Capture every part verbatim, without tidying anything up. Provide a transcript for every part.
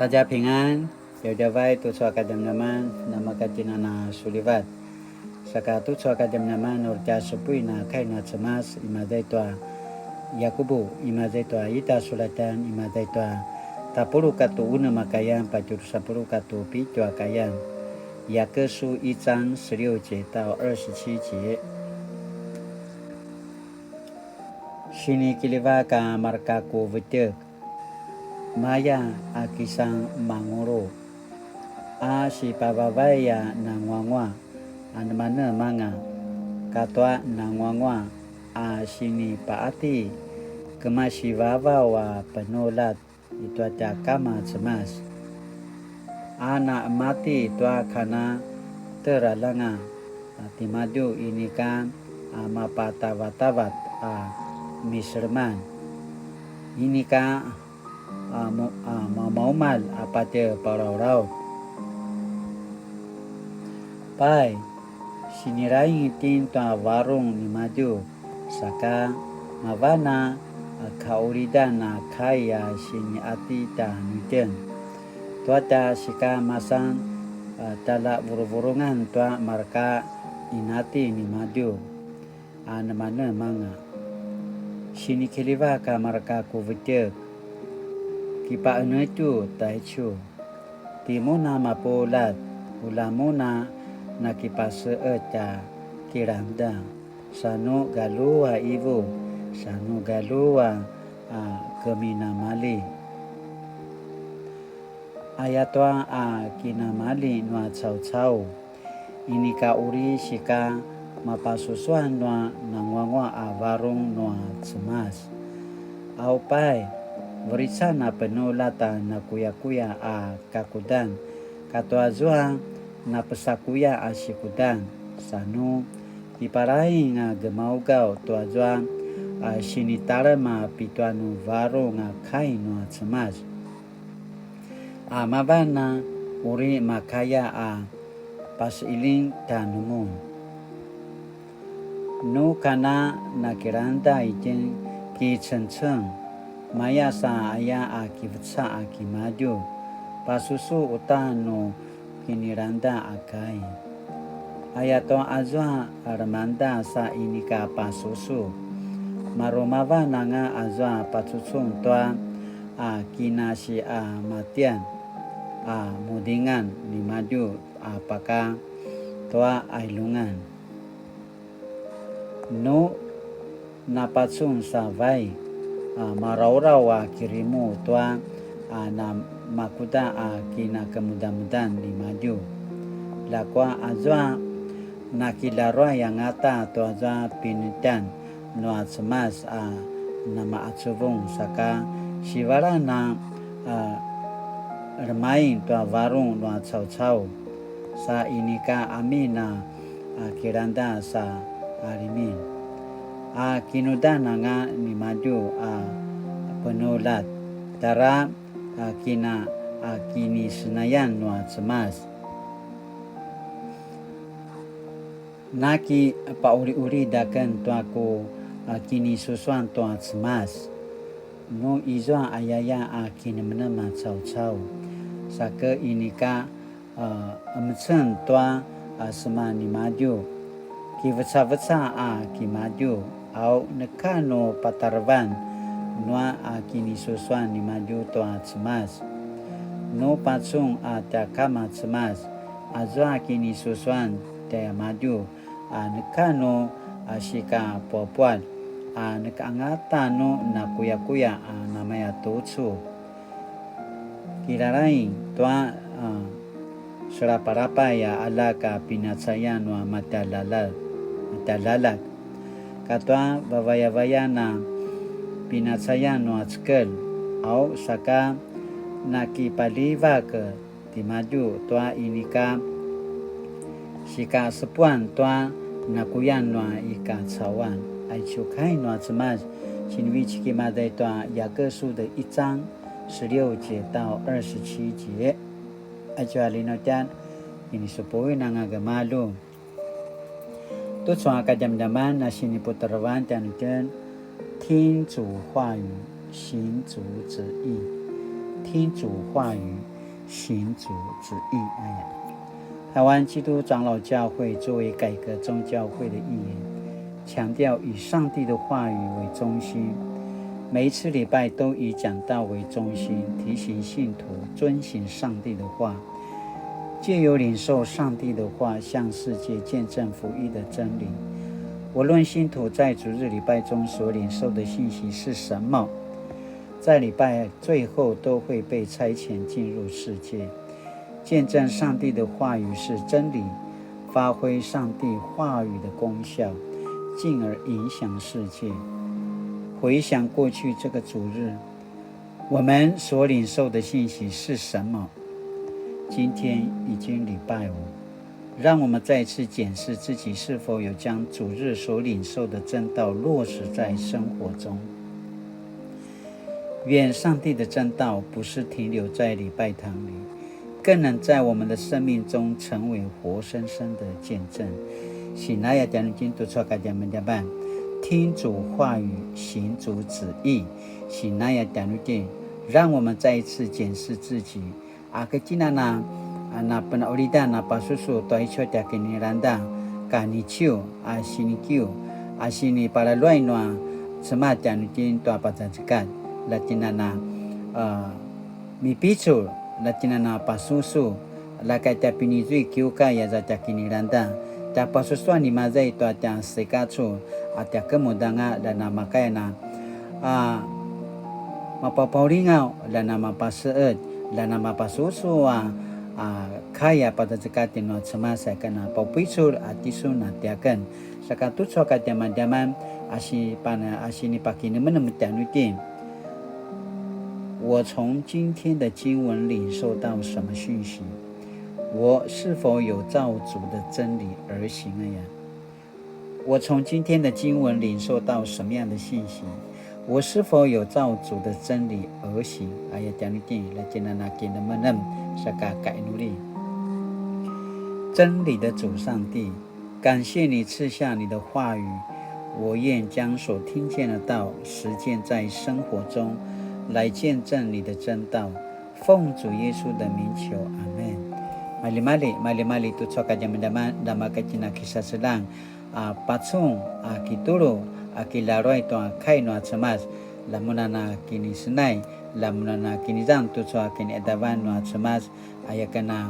大家平安, djavadjavay tucu a kadjamadjaman, namakatjinana sulivat. Saka tucu a kadjamadjaman, uri tja supuin a kai nua Cemas, imaza i tua Yakubu, imaza i tua ita sulatjan, imaza i tua tapuluq katua unem a kayan, patje drusa puluq katua pitju a kayan. 雅各书一章十六节到二十七节. Sinikiljivak a marka ku vetjek, maya a kisan mangulu, a sipavavay a nanguanguaq a nemanemanga, katua nanguanguaq a sinipaqati, kemasivavaw a penuljat i tua tja Kama Cemas. A na emati tua kana teraljanga, a, timadju inika, a, mapatavatavat a miseleman. Inika, a, mu-, a, mamaumalj a patje palalaut. Pai, siniraing itjen tua varung nimadju, saka mavan a, a, kaulidan a kai a siniqati tjanuitjen. Tua tja sika masan, a, tjalavuruvurungan tua marka inati nimadju a nemanemanga. Sinikiljivak a marka ku vetjek, kipaqenetju taicu. Timun a mapuljat, ulja mun a nakipaseqetj a kilangda, sa nu galju a ivu, sa nu galju a, a, keminamalji. Ayatua a kinamalji nua caucau, inika uri sika mapasusuan nua nanguanguaq a varung nua Cemas. Au pai, verican a penuljat a nakuyakuya a kakudan, katua zua napesakuya a sikudan, sa nu kiparaing a gemaugaw tua zua a sinitalem a pitua nu varung a kai nua Cemas. A mavan a uri makaya a pasiling tjanumun. Nu kana nakilangda itjen kicengceng, maya sa aya a kiveca a kimadju, pasusu uta nu kinilangda a kai. Ayatua azua a lemangda sa inika pasusu, marumavan anga azua pacucun tua a kinasiamatian a mudingan nimadju a paka tua ailungan. Nu napacun sa vai, a, marauraw a kirimu tua, a, namakuda a kinakemudamudan nimadju. Ljakua azua nakilaruay angata tua zua pinetjan nua Cemas a namaqacuvung saka sivalan a, a, remaing tua varung nua caucau. Sa inika amin a, a, kilangda sa alimin. A kinudan anga nimadju a penuljat, tara a kina a kinisenayan nua Cemas. Naki pauliulid aken tua ku, a, kinisusuan tua Cemas. Nu izua ayaya a kinemenem a caucau, sake inika, a, emeceng tua, a, sema nimadju, kivecaveca a kimadju, au neka nu patarevan nua a kinisusuan nimadju tua Cemas. Nu pacun a tja Kama Cemas, azua kinisusuan tjaimadju, a neka nu, a, sikapuapuat, a neka angata nu nakuyakuya, a namaya tucu. Kilalaing tua, a, selapalapay a aljak a pinacayan nua matjaljaljak, matjaljaljak, katua vavayavayan a pinacayan nua cekelj, au saka nakipaljivak timadju tua inika sikasepuan tua nakuyan nua i kacauan. Aicu kai nua Cemas, sinivecik imaza i tua 雅各书的一章十六节到二十七节. Aicu a linautjan, ini supuin anga gemalju. Tucu a kadjamadjaman a siniputervan tjanuitjen, 听主话语，行主旨意。听主话语，行主旨意。哎呀，台湾基督长老教会作为改革宗教会的一员，强调以上帝的话语为中心，每一次礼拜都以讲道为中心，提醒信徒遵行上帝的话，借由领受上帝的话，向世界见证福音的真理。无论信徒在主日礼拜中所领受的信息是什么，在礼拜最后都会被差遣进入世界，见证上帝的话语是真理，发挥上帝话语的功效，进而影响世界。回想过去这个主日，我们所领受的信息是什么？今天已经礼拜五，让我们再次检视自己是否有将主日所领受的真道落实在生活中。愿上帝的真道不是停留在礼拜堂里，更能在我们的生命中成为活生生的见证。Sinaya tjanuitjen tucu a kadjamadjaman, 听主话语，行主旨意。Sinaya tjanuitjen, 让我们再一次检视自己，a, kecina na, a, na penaqulidan a pasusu tua aicu a tja kinilangda, ka niciu, a, sinikiu, a, sinipalaluay nua Cemas tjanuitjen tua pazazekatj, la tjinana, a, mipicul, la tjinana pasusu, la kai tja pinizui kiukai aza tja kinilangda, tja pasusuan imaza i tua tja sekacu, a tja kemudanga, la namakaya na, a, mapapaulingaw, la namapaseet, la namapasusu a, a, kai a pazazekatj nua Cemas, a kana paupicul a tisun a tiaken. Saka tucu a kadjamadjaman, a si pana, a sinipakinemenem tjanuitjen. 我从今天的经文领受到什么讯息？我是否有照主的真理而行了呀？我从今天的经文领受到什么样的信息？我是否有照主的真理而行？Aya tjanuitjen, la tjinana kinemenem, saka kainuli. 真理的主上帝，感谢你赐下你的话语，我愿将所听见的道实践在生活中，来见证你的真道。奉主耶稣的名求，阿们。Malimali, malimali tucu a kadjamadjaman, djamaka tjina kisaselang, a, pacun, a, kitulu, a, kilaruay tua kai nua Cemas, lamunana kinisenay, lamunana kinizang tucu a kiniadavan nua Cemas, aya kana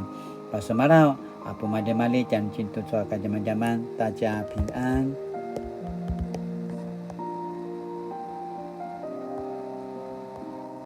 pasemalaw, a, pumalimali tjanuitjen tucu a kadjamadjaman, 大家平安。